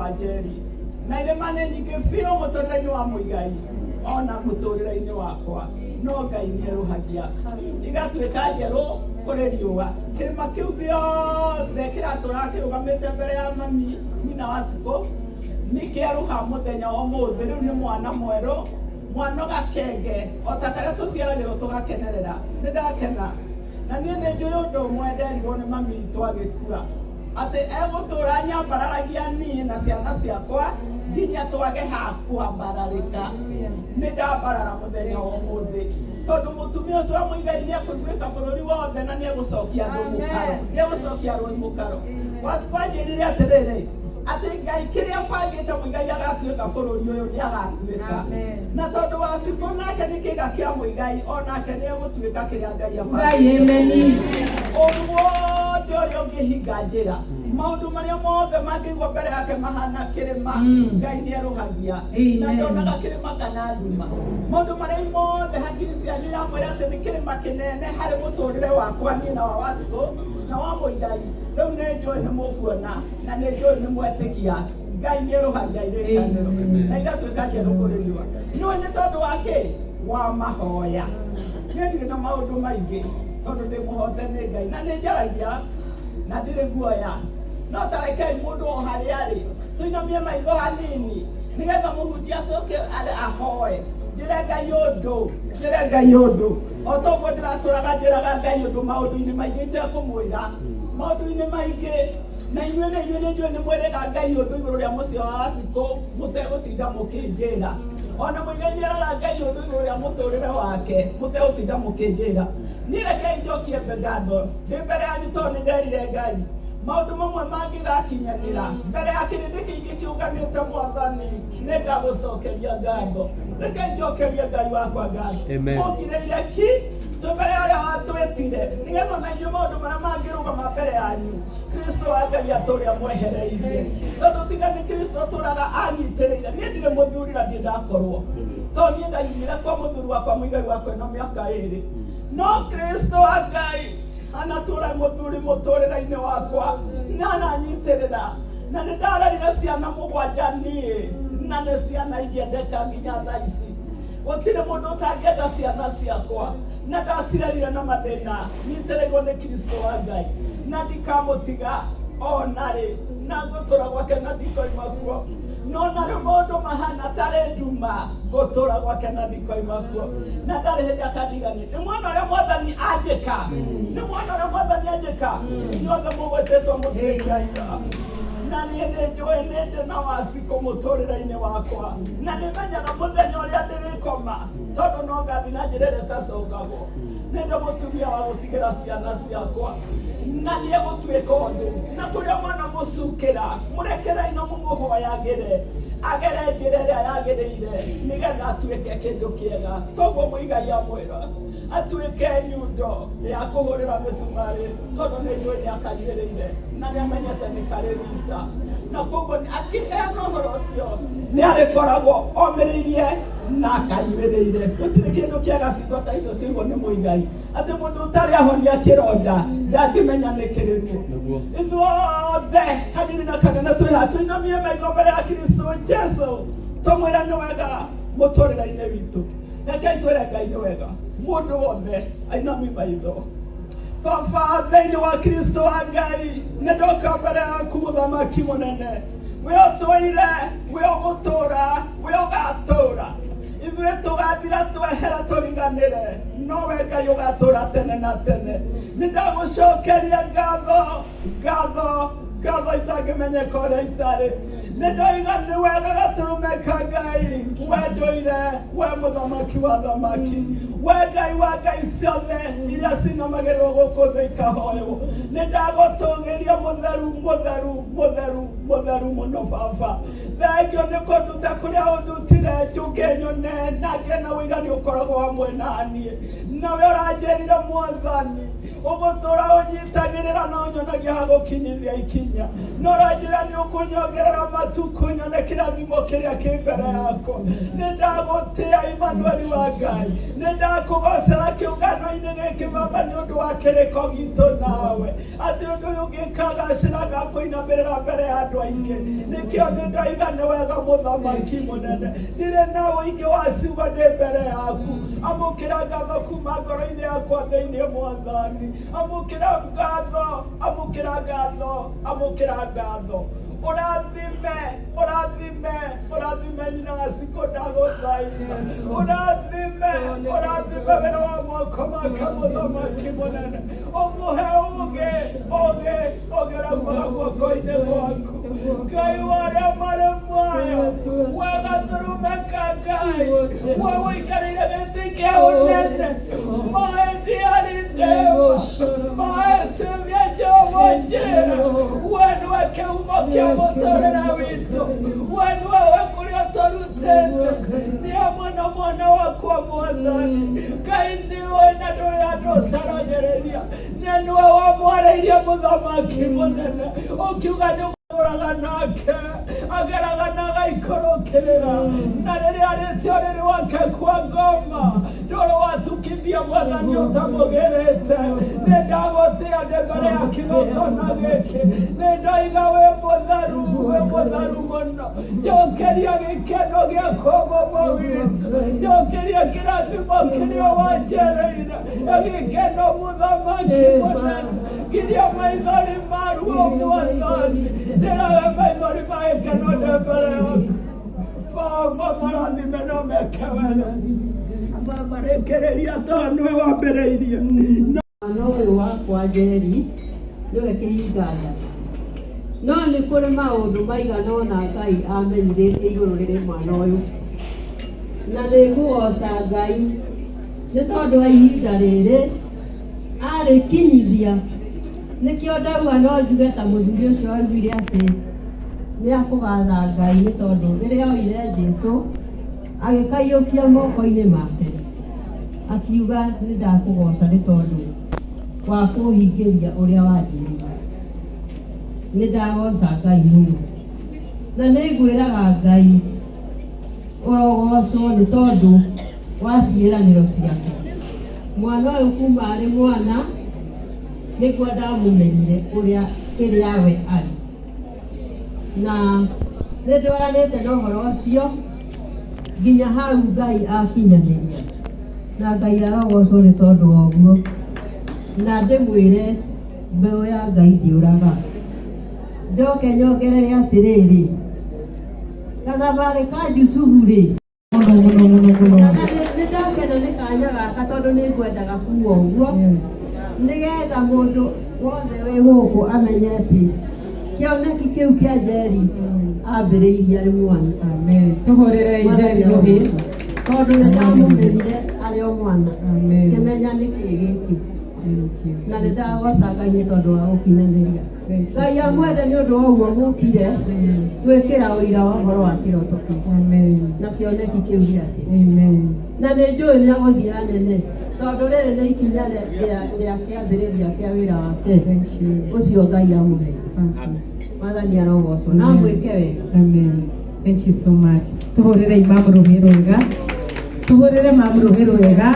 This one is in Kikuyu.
wa Njeri na irĩma nĩ nyingĩ biũ mũtũrĩre-inĩ wa Mũigai ona mũtũrĩre-inĩ wakwa, no Ngai nĩerũhagia igatuĩka njerũ kũrĩ riũa. Kĩrĩma kĩu gĩothe kĩratũraga kĩrũgamĩte mbere ya mami nyina wa Cikũ nĩ kĩerũha mũthenya wa ũmũthĩ. Rĩu nĩ mwana mwerũ, mwana gakenge o ta karĩa tũciaragĩrwo tũgakenerera. Nĩ ndakena na niĩ nĩ njũĩ ũndũ ũmwe nderirwo nĩ mami witũ agĩkua, atĩ egũtũra nyambararagia niĩ na ciana ciakwa nginya twage ha kwambararĩka. Nĩ ndambarara mũthenya wa ũmũthĩ tondũ mũtumia ũcio wa Mũigai nĩ ekũiguĩka bũrũri wothe na nĩ egũcokia andũ mũkaro, nĩ egũcokia rũi mũkaro. Wacikũ anjĩrire atĩrĩrĩ, atĩ Ngai kĩrĩa abangĩte Mũigai agatuĩka bũrũri ũyũ nĩ agatuĩka. Na tondũ Wacikũ nake nĩ kĩga kĩa Mũigai, o nake nĩ egũtuĩka kĩrĩa Ngai abangĩte. Ũru wothe ũrĩa ũngĩhinga njĩra, maũndũ marĩa mothe mangĩigwo mbere yake mahana kĩrĩma, Ngai nĩ erũhagia na ndonaga kĩrĩma kana nduma. Maũndũ marĩa mothe hakiri cianyu iramwĩra atĩ nĩ kĩrĩma kĩnene harĩ mũtũrĩre wakwa niĩ na wa Wacikũ na wa Mũigai, rĩu nĩ njũĩ nĩ mũkuona na nĩ njũĩ nĩ mwetĩkia Ngai nĩ erũhagia irĩkanĩro na igatuĩka njerũ kũrĩ riũa. Nĩũĩ nĩ tondũ wa kĩ? Wa mahoya. Niĩ ndirĩ na maũndũ maingĩ tondũ ndĩ mũhote nĩ Ngai na nĩ njaragia na ndirĩ guoya, no ta rekei mũndũ o harĩa arĩ tũinamie maitho hanini nĩgetha mũhunjia acoke ahoe. Njĩre Ngai ũndũ, njĩre Ngai ũndũ o ta ũguo ndĩratũraga njĩraga Ngai ũndũ maũndũ-inĩ maingĩ itekũmwĩra, maũndũ-inĩ maingĩ. Na inyuĩ nĩ inyuĩ nĩ njũĩ nĩ mwĩrĩga Ngai ũndũ igũrũ rĩa mũciĩ wa Wacikũ mũtegũtinda mũkĩnjĩra. Ona Mũigai nĩ eraga Ngai ũndũ igũrũ rĩa mũtũrĩre wake mũtegũtinda mũkĩnjĩra. Niĩ rekei njokie ngatho ndĩ mbere yanyu tondũ nĩ nderire Ngai maũndũ mamwe mangĩgakinyanĩra mbere ya kĩrĩndĩ kĩingĩ kĩũnganĩte. Mwathani, nĩ ngagũcokeria ngatho. Rekei njokerie Ngai wakwa ngatho. Mũngirĩire ki twĩ mbere ya ũrĩa watwĩtire nĩgetha ona inyuĩ maũndũ marĩa mangĩrũgama mbere yanyu, Kristo wa Ngai atũrĩa mwehereirie, tondũ tiga nĩ Kristo tũraga anyitĩrĩire. Niĩ ndirĩ mũthuri na ndirĩ ndakorwo, tondũ niĩ ndaimire kwa mũthuri wakwa Mũigai wakwa ĩno mĩaka 2, no Kristo wa Ngai anatũra mũthuri mũtũrĩre-inĩ wakwa na ananyitĩrĩra, na nĩ ndarerire ciana 7 niĩ, na nĩ ciana ingĩendeka nginya thaa ici. Gũtirĩ mũndũ ũtangĩenda ciana ciakwa, na ndacirerire na mathĩna, nyitĩrĩirwo nĩ Kristo wa Ngai, na ndikamũtiga ona rĩ, na ngũtũra gwake na ndikoima kuo. No na rĩu maũndũ mahana tarĩ nduma, ngũtũra gwake na ndikoima kuo, na ndarĩ hĩndĩ akandigania. Nĩ mwana ũrĩa Mwathani anjĩka, nĩ mwana ũrĩa Mwathani anjĩka. Inyuothe mũgwĩtĩtwo mũtuĩke aira, na niĩ nĩ njũĩ nĩ ndĩ na Wacikũ mũtũrĩre-inĩ wakwa, na nĩ menyaga mũthenya ũrĩa ndĩrĩkoma, tondũ no ngathi na njĩra ĩrĩa ĩtacokagwo. Nĩ ndĩ mũtumia wa gũtigĩra ciana ciakwa, na nĩ egũtuĩka ũndũ. Na kũrĩa mwana mũcukĩra, mũrekerei na mũmũhoyagĩre agere njĩra ĩrĩa yagĩrĩire nĩgetha atuĩke kĩndũ kĩega. Koguo Mũigai amwĩra atuĩke nyundo ya kũhũrĩra mĩcumarĩ, tondũ nĩ njũĩ nĩ akanyuĩrĩire na nĩ amenyete nĩ karĩ rita, na koguo akĩheana ũhoro ũcio nĩ arĩkoragwo omĩrĩirie na akanyuĩrĩire. Gũtirĩ kĩndũ kĩega ciugo ta icio ciaigwo nĩ Mũigai, atĩ mũndũ ũtarĩ ahonia kĩronda ndangĩmenya nĩ kĩrĩkũ. Ithuothe kanini na kanene twĩ haha, tũinamie maitho mbere ya Kristo Jesu, tũmwĩre nĩ wega mũtũrĩre-inĩ witũ. Rekei twĩre Ngai nĩ wega. Mũndũ wothe ainamie maitho. Baba, thĩinĩ wa Kristo wa Ngai, nĩ ndoka mbere yaku mũthamaki mũnene, we ũtũire, we ũgũtũra, we ũgatũra. Ithuĩ tũgathira twehera tũriganĩre, no we Ngai ũgatũra tene na tene. Nĩ ndagũcokeria ngatho, ngatho, ngatho itangĩmenyeka ũrĩa itarĩ. Nĩ ndoiga nĩ wega gatũrũme ka Ngai, we ndũire, we mũthamaki wa thamaki, we Ngai wa ngai ciothe iria cinamagĩrĩrwo gũkũ thĩ ikahoywo. Nĩ ndagũtũgĩria mũtheru, mũtheru, mũtheru, mũtheru mũno Baba. Thengio nĩ kũnduta kũrĩa ũndutire, njũke nyone na ngĩe na ũira nĩ ũkoragwo hamwe na niĩ. Nawe ũranjĩrire Mwathani, Ũgũtũra ũnyitagĩrĩra na ũnyonagia ha gũkinyithia ikinya. Na ũranjĩra nĩ ũkũnyongerera matukũ nyone kĩrathimo kĩrĩa kĩ mbere yakwa. Nĩ ndagũtĩa Emmanuel wa Ngai. Nĩ ndakũgocera kĩũngano-inĩ gĩkĩ Baba nĩ ũndũ wa kĩrĩko gitũ nawe. Atĩ ũndũ ũyũ ũngĩkagacĩra ngakũinamĩrĩra mbere ya andũ aingĩ. Nĩkĩo nĩ ndaiga nĩ wega mũthamaki mũnene. Ndirĩ na ũingĩ wa ciugo ndĩ mbere yaku. Amũkĩra ngatho kuma ngoro-inĩ yakwa thĩinĩ Mwathani. Amũkĩra ngatho, amũkĩra ngatho, amũkĩra ngatho. Ũrathime, ũrathime, ũrathime nyina wa Cikũ ndagũthaitha. Ũrathime, ũrathime wĩra wa moko make mũthamaki mũnene. Ũmũhe ũũgĩ, ũũgĩ, ũũgĩ ũrĩa umaga guoko-inĩ gwaku. Ngai wa arĩa marĩ muoyo, we gatũrũme ka Ngai, we ũikarĩire gĩtĩ kĩa ũnene, maĩ ndiarĩ ndema, maĩ cĩmia Jehova njĩra, we nĩwe kĩhumo kĩa mũtũrĩre witũ, we nĩwe we kũrĩa ũtũrutĩte, nĩ hamwe na mwana wakwa Mwathani. Ngai nĩũĩ na ndũrĩ andũ ũcaragĩrĩria, na nĩwe wamwarĩirie mũthamaki mũnene, ũkiuga nĩ ũraga nake ageraga na agaikũrũkĩrĩra na rĩrĩa arĩtie ũrĩrĩ wake kwa ngoma ndũrĩ watukithia Mwathani ũtamũgĩrĩte. Nĩ ndagũtĩa ndĩ mbere ya kĩgongona gĩkĩ, nĩ ndoiga wĩ mũtheru, wĩ mũtheru mũno. Njokeria gĩkeno gĩakwa baba witũ, njokeria kĩrathimo kĩrĩa wanjereire, gĩkeno mũthamaki mũnene. Ngiria maithori maruo Mwathani, ndĩraga maithori ma gĩkeno ndĩ mbere yaku. Baba marathime no meke wega. Baba rĩkĩrĩria tondũ nĩwe wambĩrĩirie. Mwana ũyũ wakwa Njeri nĩwe kĩhinga nda. No nĩ kũrĩ maũndũ maigana ũna Ngai amenyithĩtie igũrũ rĩrĩ mwana ũyũ. Na nĩ ngũgoca Ngai nĩ tondũ wa ihinda rĩrĩ arĩkinyithia. Nĩkĩo ndauga no njuge ta mũthuri ũcio waugire atĩ nĩ akũgatha Ngai nĩ tondũ rĩrĩa oire Jesu agĩkaiyũkia moko-inĩ make akiuga nĩ ndakũgoca nĩ tondũ wa kũhingĩria ũrĩa wanjĩrĩire. Nĩ ndagoca Ngai mũno na nĩ ngwĩraga Ngai ũrogocwo nĩ tondũ wa ciĩranĩro ciake. Mwana ũyũ kuma arĩ mwana nĩguo ndamũmenyire ũrĩa kĩrĩa we arĩ. Na nĩ ndwaranĩte na ũhoro ũcio nginya hau Ngai akinyanĩria. Na Ngai arogocwo nĩ tondũ wa ũguo. Na ndĩmwĩre mbeũ ya Ngai ndĩũraga. Njoke nyongerere atĩrĩrĩ, gathabarĩ ka Jusufu rĩ, Mũno mũno mũno mũno. Na nĩ ndakena nĩ kanya gaka tondũ nĩ ngwendaga kuga ũguo nĩgetha mũndũ wothe wĩ gũkũ amenye atĩ kĩoneki kĩu kĩa Njeri ambĩrĩirie arĩ mwana. Amen. Tũhũrĩre Njeri rũhĩ. Tondũ nĩ ndamũmenyire arĩ o mwana. Amen. Ngĩmenya nĩ kĩĩ gĩkĩ. Thank you. Na nĩ ndagoca Ngai nĩ tondũ wa gũkinyanĩria. Thank you. Ngai amwende nĩ ũndũ wa ũguo mũkire gwĩkĩra ũira wa ũhoro wa kĩroto kĩu Amen. na kĩoneki kĩu gĩake. Amen. Na nĩ njũĩ nĩ agũthiĩ hanene tondũ rĩrĩ nĩ ikinya rĩa kĩambĩrĩria kĩa wĩra wake Thank you. ũcio Ngai amũhe. Asante. Mwathani arogocwo na amwĩke wega. Amen. Thank you so much. Tũhũrĩre imamu rũhĩ rwega. Tũhũrĩre mamu rũhĩ rwega.